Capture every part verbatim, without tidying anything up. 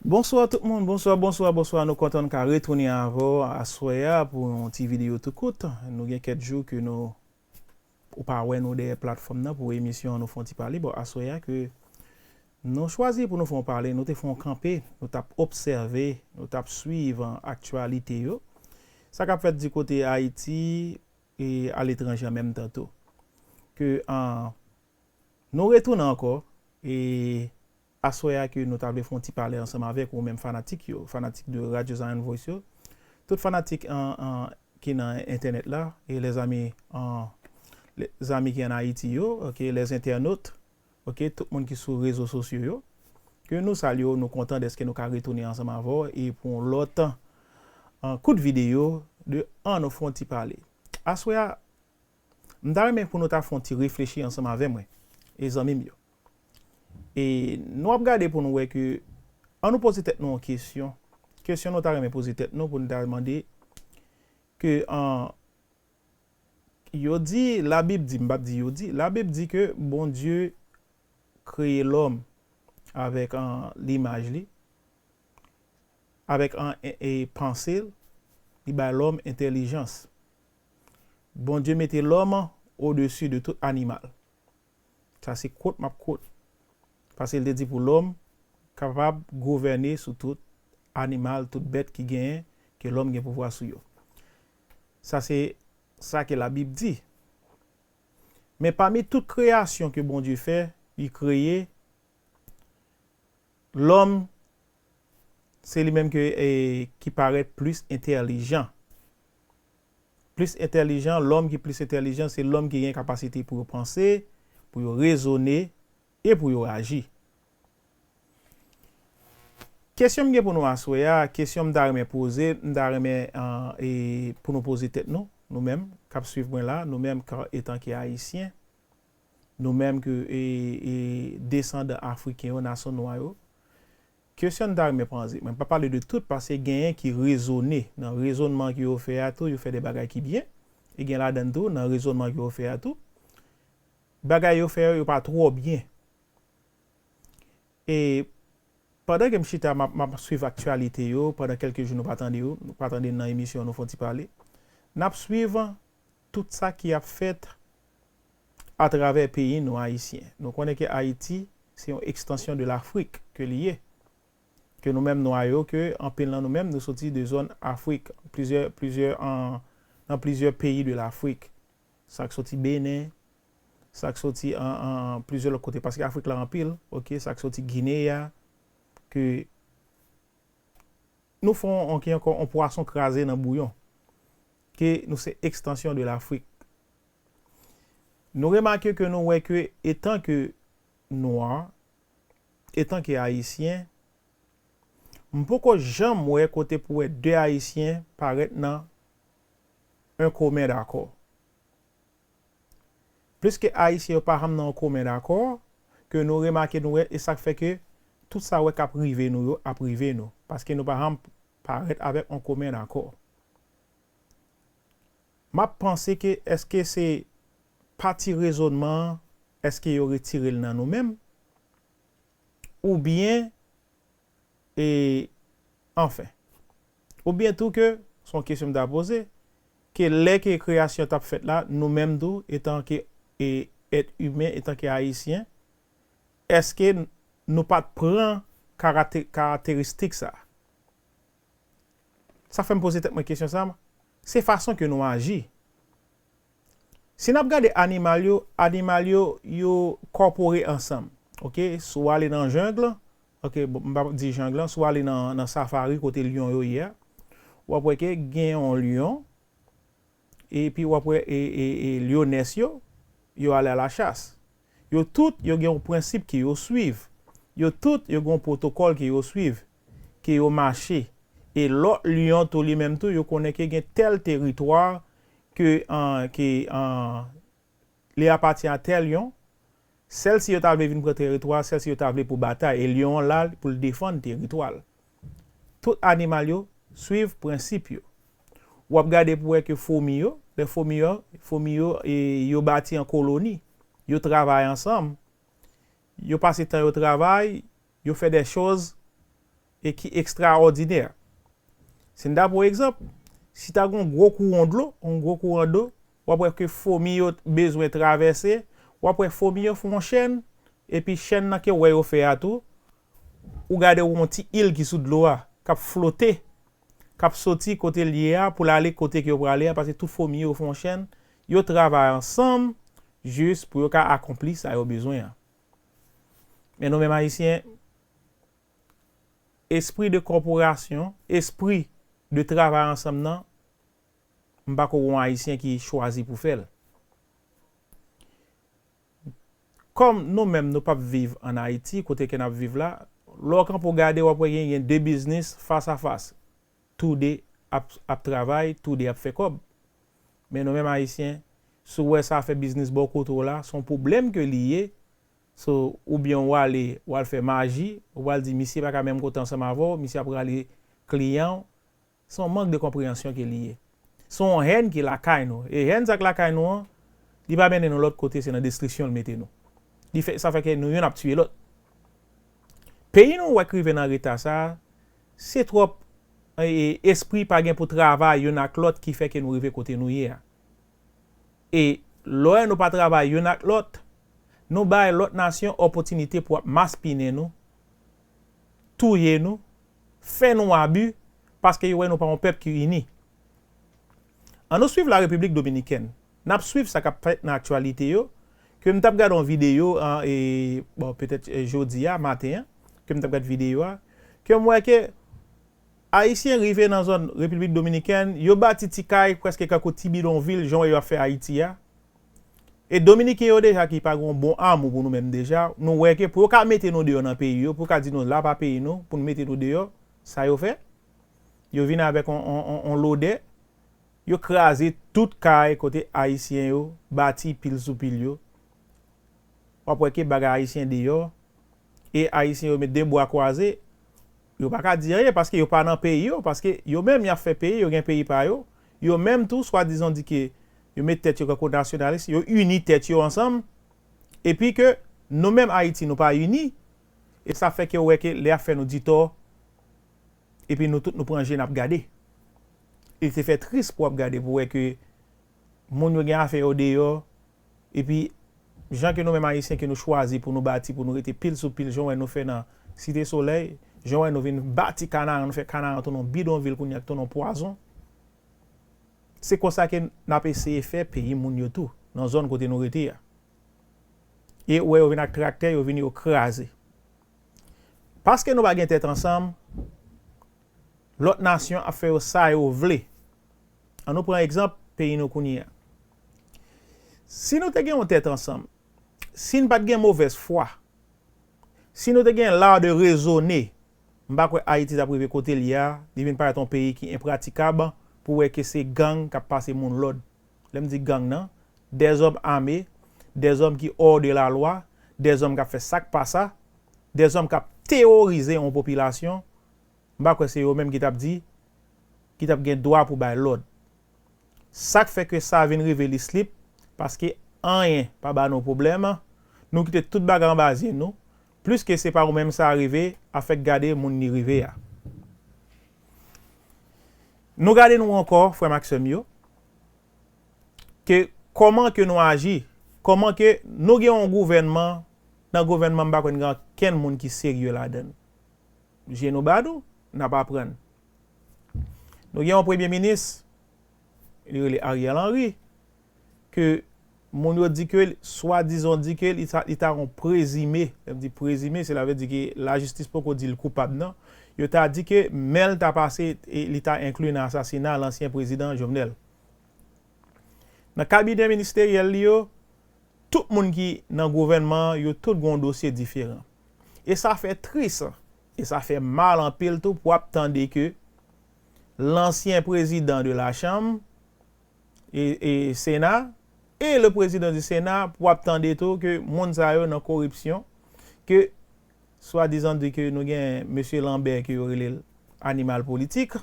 Bonswa tout moun, bonswa, bonswa, bonswa. Nou kontan nou ka retounen avè w aswè a pou yon ti videyo tou kout. Nou gen kèk jou ke nou, ou pa wè nou dèyè platfòm nan pou emisyon an, nou fè yon ti pale. Bon, aswè a ke nou chwazi pou nou fè yon pale, nou te fè yon kanpe, nou t ap obsève, nou t ap swiv, an, aktyalite yo. Sa k ap fèt di kote Ayiti e aletranje an menm tan tou. Ke, an, nou retounen ankò, e aswè a ke nou ta vle fè yon ti pale ansanm avèk ou menm fanatik yo, fanatik de Radio Zion Voice yo, tout fanatik an, an, ki nan entènèt la, e lèzami, an, lèzami ki an Ayiti yo, ok, les internautes, ok, tout moun ki sou rezo sosyo yo, ke nou salye w, nou kontan dèske nou ka retounen ansanm avè w, e pou yon lòt, an, kout videyo de An nou fè yon ti pale. Aswè a, m ta renmen pou nou ta fè yon ti reflechi ansanm avè mwen, e zanmi m yo. E nou ap gade pou nou wè ke, an nou poze tèt nou yon kesyon. Kesyon nou ta renmen poze tèt nou pou nou ta mande ke, an, yo di, Labib di, m p ap di yo di, Labib di ke Bondye kreye lòm avèk, an, limaj li, avèk, an, e, e panse l, li bay lòm entèlijans. Bondye mete lòm odesi de tout animal. Sa se quote m ap quote. Paske l te di pou lòm kapab gouvène sou tout animal, tout bèt ki genyen, ke lòm gen pouvwa sou yo. Sa se sa ke Labib di. Men pami tout kreyasyon ke Bondye fè, li kreye, lòm, se li menm ke, e, ki parèt plis entèlijan. Plis entèlijan, lòm ki plis entèlijan, se lòm ki gen kapasite pou yo panse, pou yo rezone, e pou yo aji. Kesyon m gen pou nou aswè a, kesyon m ta renmen poze, m ta renmen, an, e, pou nou poze tèt nou, nou menm, k ap swiv mwen la, nou menm, ka, etan ke Ayisyen, nou menm ke, e, e, desandan Afriken yo, nasyon nwa yo, kesyon m ta renmen poze. Mwen pa pale de tout, paske genyen ki rezone. Nan rezonman ke yo fè a tou, yo fè de bagay ki byen. E gen ladan tou, nan rezonman ke yo fè a tou, bagay yo fè yo, yo pa twò byen. E pandan ke m chita, m ap, m ap swiv aktyalite yo, pandan kèlke jou nou pa tande yo, nou pa tande nan emisyon, nou fè yon ti pale. N ap swiv tout sa ki ap fèt atravè peyi nou Ayisyen. Nou konnen ke Ayiti, se yon ekstansyon de Lafrik ke li ye. Ke nou menm nwa yo, ke anpil nan nou menm, nou soti de zòn Afrik. Plizyè, plizyè, an, nan plizyè peyi de Lafrik. Sa k soti Benen, sa k soti an, an, an plizyè lòt kote, paske Afrik la anpil, ok, sa k soti Gine a, ke nou fè yon, yon, yon pwason kraze nan bouyon, ke nou se ekstansyon de Lafrik. Nou remake ke nou wè ke etan ke nwa, etan ke Ayisyen, m poko janm wè kote pou wè de Ayisyen parèt nan un commun accord. Pliske Ayisyen yo pa janm nan yon komen dakò, ke nou remake, nou wè, e sa k fè ke tout sa wè k ap rive nou yo ap rive nou, paske nou pa janm parèt avèk yon komen dakò. M ap panse ke èske se pati rezonman an, èske yo retire l nan nou menm? Oubyen, e, anfen. Oubyen tou ke, se yon kesyon m ta poze, ke lè ke kreyasyon t ap fèt la, nou menm tou, etan ke, e, èt imen, etan ke Ayisyen, èske n-, nou pa t pran karate-, karakteristik sa a? Sa fè m poze tèt mwen kesyon sa a, se fason ke nou aji. Si n ap gade animal yo, animal yo, yo kòpore ansanm. Ok, si w ale nan jeng, ok, bon, m pa di jeng lan, si w ale nan, nan safari kote lyon yo ye a, w ap wè ke gen yon lyon, epi w ap wè, e, e, e lyonès yo, yo ale a la chas. Yo tout, yo gen yon prensip ke yo swiv. Yo tout, yo gen yon pwotokòl ke yo swiv, ke yo mache. E lòt lyon tou, li menm tou, yo konnen ke gen tèl teritwa ke, an, ke, an, li apatyen a tèl lyon. Sèl si yo ta vle vin pran teritwa, sèl si yo ta vle pou batay. E lyon an la pou l defann teritwa l. Tout animal yo swiv prensip yo. W ap gade pou wè ke fomi yo, lè fomi yo, fomi yo, e, yo bati an koloni. Yo travay ansanm. Yo pase tan yo travay, yo fè de choz, e ki ekstraòdinè. Si n ta pran egzanp, si ta gen yon gwo kouwon dlo, yon gwo kouran dlo, w ap wè ke fomi yo bezwen travèse, w ap wè fomi yo fè yon chèn, epi chèn nan ke w wè yo fè a tou, ou gade w yon ti il ki sou dlo a, k ap flote, k ap soti kote l ye a pou l ale kote ke yo prale a, paske tout fomi yo fè yon chèn, yo travay ansanm jis pou yo ka akonpli sa yo bezwen an. Men nou menm Ayisyen, espri de kòporasyon, espri de travay ansanm nan, m pa kwè gen yon Ayisyen ki chwazi pou fè l. Kòm nou menm nou p ap viv ann Ayiti, kote ke n ap viv la, lè w kanpe w gade, w ap wè gen, gen de biznis fas a fas. Toude ap, ap travay, toude ap fè kòb. Men nou menm Ayisyen, si w wè sa fè biznis bò kote w la, se yon pwoblèm ke li ye. So, oubyen w ale, w al fè maji, w al di misye pa ka menm kote ansanm avè w, misye ap rale kliyan w. Se yon mank de konpreyansyon ke li ye. Se yon hèn ki lakay nou. E hèn sa k lakay nou an, li pa mennen nou lòt kote, se nan destriksyon l mete nou. Li fè, sa fè ke nou youn ap tiye lòt. Peyi nou wè k rive nan reta sa a, se twòp, e, espri pa gen pou travay youn ak lòt ki fè ke nou rive kote nou ye a. E lè nou pa travay youn ak lòt, nou bay lòt nasyon opòtinite pou ap maspinen nou, touye nou, fè nou abi, paske yo wè nou pa yon pèp ki ini. Ann nou swiv la Repiblik Dominikèn. N ap swiv sa k ap fèt nan aktyalite yo, ke m t ap gade yon videyo, an, e, bon, petèt, e, jodi a, maten an, ke m t ap gade videyo a, ke m wè ke Ayisyen rive nan zòn Repiblik Dominikèn, yo bati ti kay prèske kankou ti bidonvil, jan w wè yo ap fè Ayiti a. E Dominiken yo deja ki pa gen yon bon amou pou nou menm deja, nou wè ke pou yo ka mete nou deyò nan peyi yo, pou yo ka di nou la pa peyi nou, pou nou mete nou deyò, sa yo fè? Yo vin avèk on, on, on, on lodè, yo kraze tout kay kote Ayisyen yo bati pil sou pil yo. W ap wè ke bagay Ayisyen deyò, e Ayisyen yo met de bra kwaze, yo pa ka di anyen paske yo pa nan peyi yo, paske yo menm y ap fè peyi, yo gen peyi pa yo, yo menm tou, swadizan di ke yo met tèt yo kankou nasyonalis, yo ini tèt yo ansanm, epi ke nou menm Ayiti, nou pa ini, e sa fè ke w wè ke lè y ap fè nou di tò, epi nou tout nou pran je n ap gade. Li te fè tris pou w ap gade, pou w wè ke moun yo gen afè yo deyò, epi jan ke nou menm Ayisyen ke nou chwazi pou nou bati, pou nou rete pil sou pil, jan w wè nou fè nan Site Solèy, jan w wè nou vin bati Kanaran, nou fè Kanaran tounen yon bidonvil kounye a k tounen yon pwazon. Se konsa ke n ap eseye fè peyi moun yo tou, nan zòn kote nou rete a. E ou wè yo vin ak traktè, yo vin yo kraze. Paske nou pa gen tèt ansanm, lòt nasyon ap fè yo sa yo vle. Ann nou pran egzanp peyi nou kounye a. Si nou te gen yon tèt ansanm, si n pa t gen movèz fwa, si nou te gen l'art de raisonner, m pa kwè Ayiti t ap rive kote l ye a, li vin parèt yon peyi ki enpratikab pou wè ke se gang k ap pase moun lòd. Lè m di gang nan, dèzòm ame, dèzòm ki hors de la loi, dèzòm k ap fè sa k pa sa, dèzòm k ap teworize yon popilasyon, m pa kwè se yo menm ki t ap di, ki t ap gen dwa pou bay lòd. Sa k fè ke sa vin rive li slip, paske anyen pa ba nou pwoblèm, nou kite tout bagay anba zye nou, pliske se pa ou menm sa rive, afèk gade moun li rive a. Nou gade nou ankò, frè m ak sè m yo, ke kòman ke nou aji, kòman ke nou gen yon gouvènman, nan gouvènman m pa kwè n gen okenn moun ki serye ladan l. Je nou ba nou, n ap aprann. Nou gen yon premye minis, li rele Ariel Henry, ke moun yo di ke, swadizan di ke li ta, li ta yon prezime, lè m di prezime, sela vle di ke lajistis poko di l koupab nan, yo ta di ke men l ta pase, e li ta enkli nan asasina lansyen prezidan Jovenel. Nan kabinè ministeryèl li yo, tout moun ki nan gouvènman an, yo tout gen yon dosye diferan. E sa fè tris, e sa fè mal anpil tou pou w ap tande ke lansyen prezidan de la Chanm e, e Sena, e le président du Sénat, pou w ap tande tou ke moun sa yo nan koripsyon, ke swadizan di ke nou gen mesye Lambert ke yo rele l animal politik,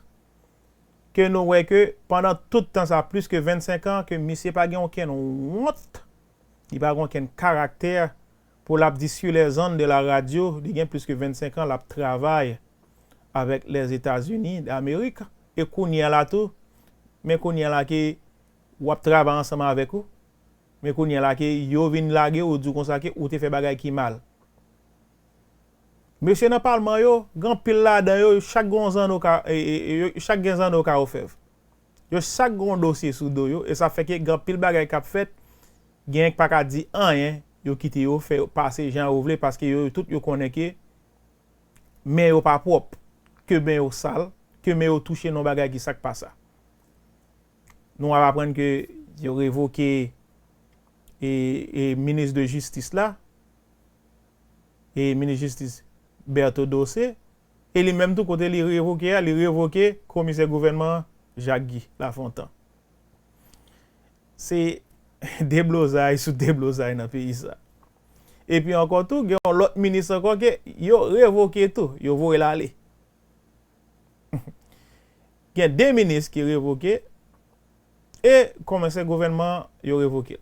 ke nou wè ke pandan tout tan sa, plis ke vennsenk an, ke misye pa gen okenn wont, li pa gen okenn karaktè pou l ap di sur les ondes de la radio, li gen plis ke vennsenk an, l ap travay avèk Lèzetazini Damerik. E kounye a la tou, men kounye a la ke w ap travay ansanm avèk ou, men kounye a la ke yo vin lage w, yo di w konsa ke ou te fè bagay ki mal. Mesye nan palman yo, gen anpil ladan yo, chak gen yon zanno ka, e, e, e, yo, chak gen zanno ka ofèv. Yo chak gen yon dosye sou do yo, e sa fè ke gen anpil bagay k ap fèt, genyen k pa ka di anyen, yo kite yo fè yo pase jan yo vle, paske yo tout yo konnen ke men yo pa pwòp, ke men yo sal, ke men yo touche nan bagay ki sa k pa sa. Nou ap aprann ke yo revoke e, e minis de jistis la, e minis jistis Berto Dorcé, e li menm tou kote li revoke a, li revoke komisè gouvènman an, Jacques Guy Lafontant. Se deblozay sou deblozay nan peyi sa. Epi ankò tou, gen yon lòt minis ankò ke yo revoke tou, yo voye l ale. Gen de minis ki revoke e komisè gouvènman an, yo revoke l.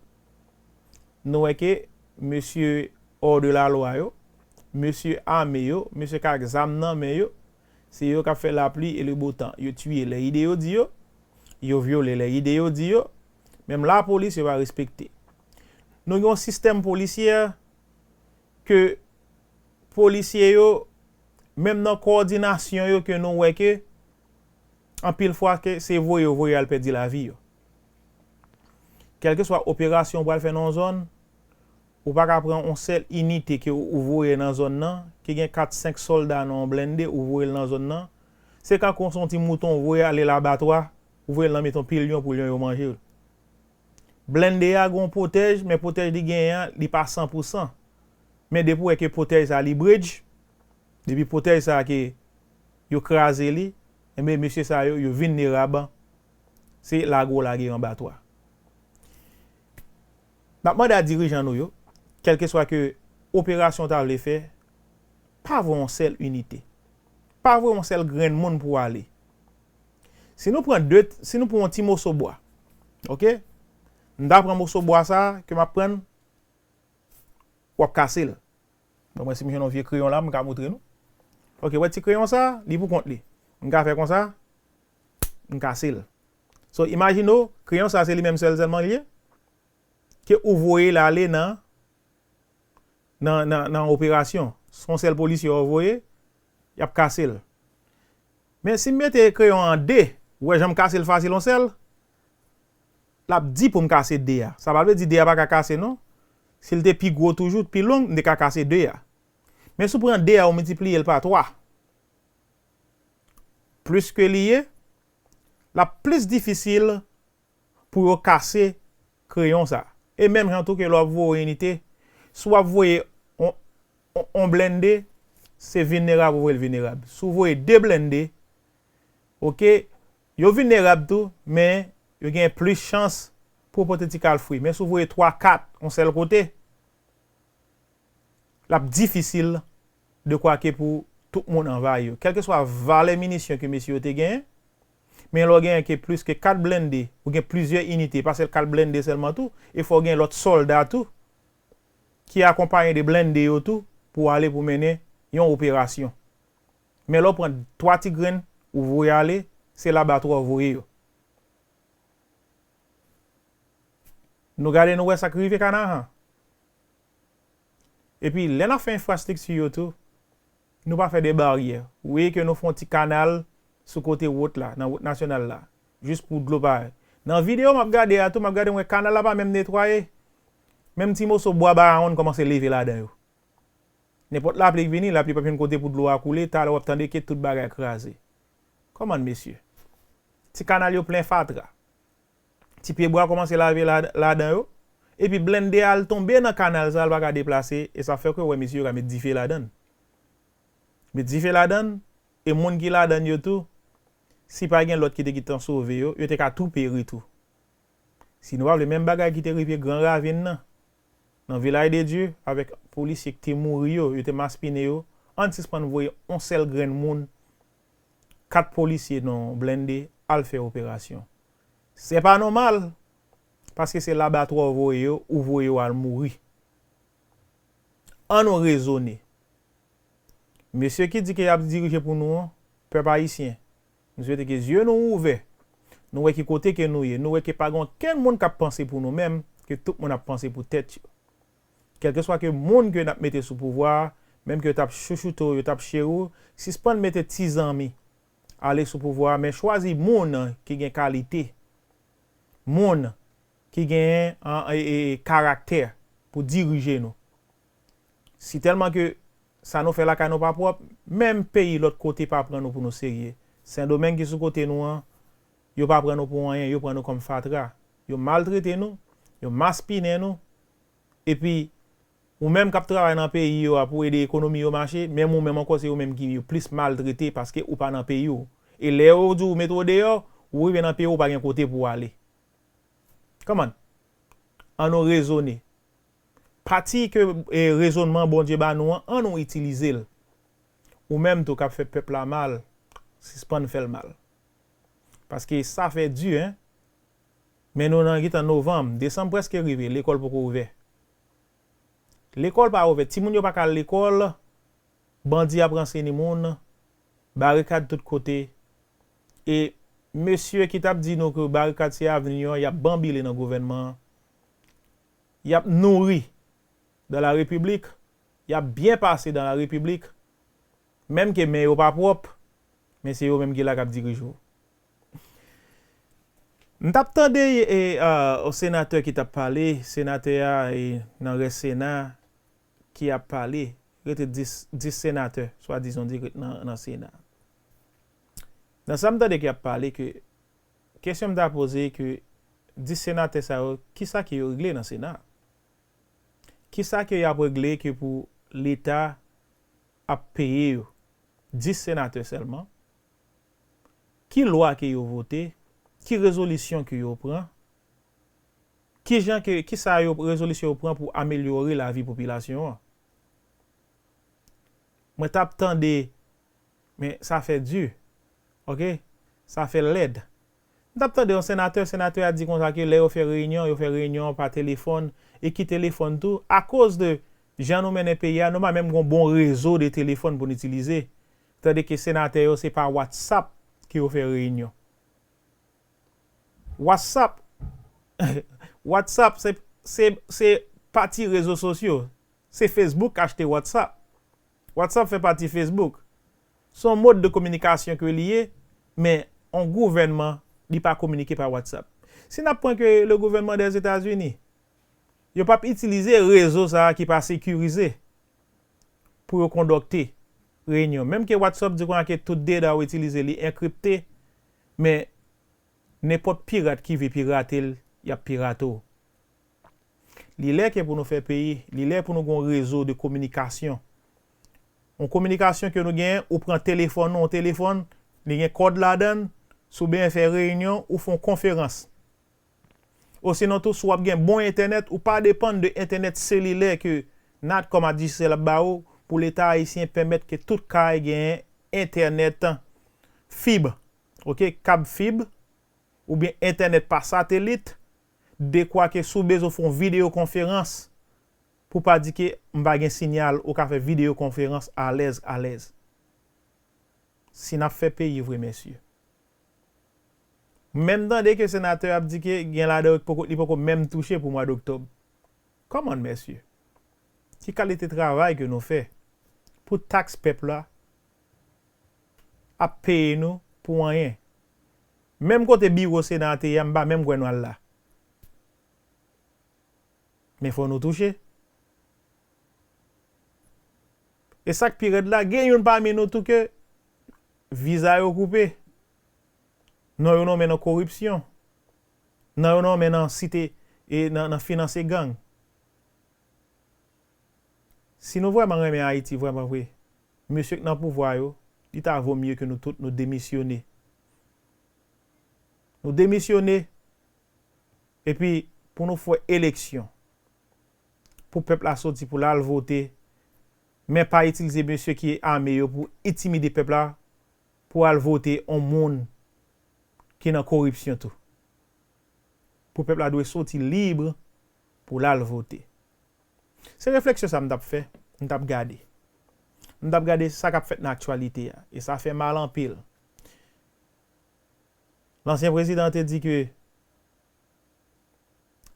Nou wè ke mesye hors de la loi yo, mesye ame yo, mesye k ak zam nan men yo, se yo k ap fè lapli e le bo tan. Yo tiye lè ide yo di yo, yo vyole lè ide yo di yo, menm lapolis yo pa respekte. Nou gen yon sistèm polisyè ke polisye yo, menm nan kowòdinasyon yo ke nou wè ke anpil fwa ke se voye yo voye al pèdi lavi yo. Kèlkeswa operasyon ou pral fè nan yon zòn, ou pa ka pran yon sèl inite ke ou voye nan zòn nan, ki gen kat senk sòlda nan yon blende, ou voye l nan zòn nan. Se kankou se yon ti mouton ou voye ale labatwa, ou voye l nan men yon pil lyon pou lyon yo manje l. Blende a gen yon pwotèj, men pwotèj li genyen an, li pa san pou san. Men depi w wè ke pwotèj sa li bridge, depi pwotèj sa ke yo kraze li, enben mesye sa yo, yo vilnerab, se lage w lage yo anba twa. N ap mande a dirijan nou yo, kèlkeswa ke operasyon w ta vle fè, pa voye yon sèl inite. Pa voye yon sèl grenn moun pou ale. Si nou pran de, si nou pran yon ti moso bwa, ok? M ta pran moso bwa sa ke m ap pran, w ap kase l. Bon, mwen, si m jwenn yon vye kreyon la, m ka montre nou. Ok, wè ti kreyon sa, li pou kont li. M ka fè konsa, m kase l. So, imajine w, kreyon sa, se li menm sèl sèlman li ye, ke ou voye l ale nan, nan, nan, nan operasyon. Se yon sèl polisye w voye, y ap kase l. Men si m mete kreyon an de, ou wè jan m kase l fasil yon sèl, l ap di pou m kase de a. Sa pa vle di de a pa ka kase non. Si l te pi gwo toujou, pi long, m te ka kase de a. Men si w pran de a, ou miltipliye l pa twa, plis ke li ye, l ap plis difisil pou yo kase kreyon sa. E menm jan tou ke lè w ap voye inite, si w ap voye on, on, on blende, se vilnerab ou voye l vilnerab. Si w voye de blende, ok, yo vilnerab tou, men yo gen plis chans pou pote ti kalfwi. Men si w voye twa, kat, yon sèl kote, l ap difisil de kwa ke pou tout moun anvayi yo. Kèlkeswa valè minisyon ke mesye yo te genyen, men lè w genyen ke plis ke kat blende, ou gen plizyè inite, pa sèl kat blende sèlman tou, e fò w gen lòt sòlda tou, ki akonpaye de blende yo tou, pou ale pou mennen yon operasyon. Men lè w pran twa ti grenn, ou voye ale, se labatwa w voye yo. Nou gade, nou wè sa k rive Kanaran. Epi, lè n ap fè enfrastrikti yo tou, nou pa fè de baryè. Ou wè ke nou fè yon ti kanal sou kote wout la, nan wout nasyonal la, jis pou dlo pa. Nan videyo m ap gade a tou, m ap gade, m wè kanal la pa menm netwaye. Menm ti moso bwa Barawonn kòmanse leve ladan yo. Nenpòt lapli k vini, lapli p ap jwenn kote pou dlo a koule, talè w ap tande ke tout bagay kraze. Kòmann, mesye. Ti kanal yo plen fatra. Ti pyebwa kòmanse lave la, ladan yo. Epi blende a al tonbe nan kanal sa, l pa ka deplase, e sa fè ke w wè mesye yo ka met dife ladan l. Met dife ladan l, e moun ki ladan l yo tou, si pa gen lòt ki te gentan sove yo, yo te ka tou peri tou. Si nou pa vle menm bagay ki te rive Gran Ravin nan, nan Vilaj de Dye, avèk polisye ki te mouri yo, yo te maspinen yo, ann sispann voye yon sèl grenn moun, kat polisye nan blende, al fè operasyon. Se pa nòmal, paske se labatwa w voye yo, ou voye yo al mouri. Ann nou rezone. Mesye ki di ke y ap dirije pou nou an, pèp ayisyen, m swete ke zye nou ouvè. Nou wè ki kote ke nou ye. Nou wè ke pa gen okenn moun k ap panse pou nou menm, ke tout moun ap panse pou tèt yo. Kèlkeswa ke moun ke n ap mete sou pouvwa a, menm ke yo t ap chouchoute w, yo t ap cheri w, sispann mete ti zanmi ale sou pouvwa a, men chwazi moun ki gen kalite, moun ki genyen an, e, e, karaktè pou dirije nou. Si tèlman ke sa nou fè lakay nou pa pwòp, menm peyi lòt kote pa pran nou pou nou serye. Sendomeng ki sou kote nou an, yo pa pran nou pou anyen, yo pran nou kòm fatra. Yo maltrete nou, yo maspinen nou, epi ou menm k ap travay nan peyi yo a pou ede ekonomi yo mache, menm ou menm ankò se ou menm ki yo plis maltrete paske ou pa nan peyi w. E lè yo di w mete w deyò, ou rive nan peyi w, ou pa gen kote pou w ale. Kòman? Ann nou rezone. Pati ke, e, rezonman Bondye ba nou an, ann nou itilize l. Ou menm tou k ap fè pèp la mal, sispann fè l mal. Paske sa fè di, en. Men nou nan gentan novanm, desanm prèske rive, lekòl poko ouvè. Lekòl pa ouvè, timoun yo pa ka al lekòl, bandi ap ranseni moun, barikad tout kote. E mesye ki t ap di nou ke barikad se avni an, y ap banbile nan gouvènman an. Y ap nouri dans la République, y ap byen pase dans la République, menm ke men yo pa pwòp, men se yo menm ki la k ap dirije w. M t ap tande, e, a, yon senatè ki t ap pale, senatè a, e, nan rès Sena, ki ap pale, rete dis, dis senatè, swadizan di, ret nan, nan Sena. Nan sa m tande ki ap pale, ke kesyon m ta poze, ke dis senatè sa yo, kisa ke yo regle nan Sena? Kisa ke y ap regle ke pou Leta ap peye yo? Dis senatè sèlman. Ki lwa ke yo vote? Ki rezolisyon ke yo pran? Ki jan ke, kisa yo, rezolisyon yo pran pou amelyore lavi popilasyon an? Mwen t ap tande, men sa fè di. Oke? Sa fè lèd. M t ap tande yon senatè, senatè a di konsa ke lè yo fè reyinyon, yo fè reyinyon pa telefòn, e ki telefòn tou, akoz de jan nou mennen peyi a, nou pa menm gon bon rezo de telefòn pou n itilize. Tande ke senatè yo, se pa WhatsApp ke yo fè reyinyon. WhatsApp, WhatsApp, se, se, se pati rezo sosyo. Se Facebook k achte WhatsApp. WhatsApp fè pati Facebook. Se yon mòd de kominikasyon ke li ye, men yon gouvènman, li pa kominike pa WhatsApp. Si n ap pran ke le gouvernement des États-Unis, yo p ap itilize rezo sa a ki pa sekirize pou yo kondokte reyinyon. Menm ke WhatsApp di konsa ke tout data ou itilize li enkripte, men nenpòt pirat ki vle pirate l, y ap pirate w. Li lè ke pou nou fè peyi, li lè pou nou gon rezo de kominikasyon. Yon kominikasyon ke nou genyen, ou pran telefòn ou, yon telefòn, li gen kòd ladan l, si w bezwen fè reyinyon, ou fè yon konferans. Osinon tou, si w ap gen bon entènèt, ou pa depann de entènèt selilè ke Natcom a Digicel ap ba ou, pou Leta ayisyen pèmèt ke tout kay genyen entènèt fib, oke, kab fib, oubyen entènèt pa satelit, dekwa ke si w bezwen fè yon videyo konferans, pou pa di ke m pa gen sinyal, ou ka fè videyo konferans alèz, alèz. Si n ap fè peyi vre, mesye. M menm tande ke senatè ap di ke gen ladan yo ki poko, li poko menm touche pou mwa doktòb. Kòman, mesye? Ki kalite travay ke nou fè pou taks pèp la ap peye nou pou anyen? Menm kote biwo Sena a te ye a, m pa menm kwè nou al la. Men fò nou touche. E sa k pi rèd la, gen youn pami nou tou ke viza yo koupe, non yo nonmen nan koripsyon, non yo nonmen nan site e nan, nan finanse gang. Si nou vrèman renmen Ayiti, vrèman vre, mesye k nan pouvwa yo, li ta vo mye ke nou tout nou demisyone. Nou demisyone, epi pou nou fè eleksyon. Pou pèp la soti, pou l al vote. Men pa itilize mesye ki ame yo pou entimide pèp la, pou al vote yon moun ki nan koripsyon tou. Pou pèp la dwe soti lib pou l al vote. Se refleksyon sa m t ap fè, m t ap gade. m t ap gade sa k ap fèt nan aktyalite a, e sa fè mal anpil. Lansyen prezidan te di ke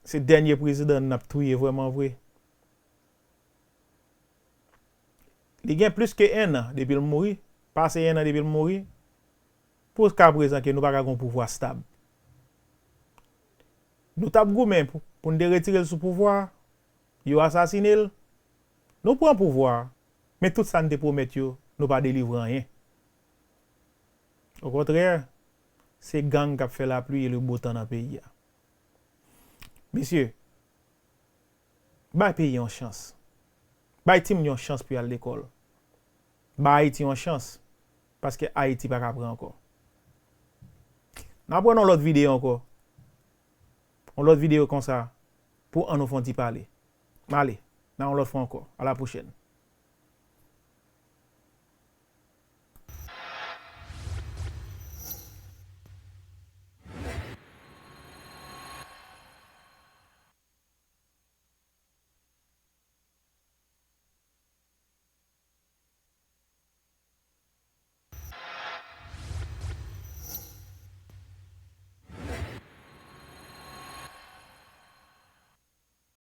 se dènye prezidan n ap touye vrèman vre. Li gen plis ke enn an depi l mouri, pase enn an depi l mouri, pou ka prezan ke nou pa ka gon pouvwa stab. Nou t ap goumen pou, pou n te retire l sou pouvwa a, yo asasinen l, nou pran pouvwa a, men tout sa n te pwomèt yo, nou pa delivre anyen. Okontrè, se gang k ap fè lapli e le bo tan nan peyi a. Mesye, bay peyi yon chans. Bay timoun yon chans pou y al lekòl. Bay Ayiti yon chans, paske Ayiti pa ka pran ankò. N ap wè nan yon lòt videyo ankò. Yon lòt videyo konsa, pou An nou fè yon ti pale. M ale, nan yon lòt fwa ankò. A la pwochèn.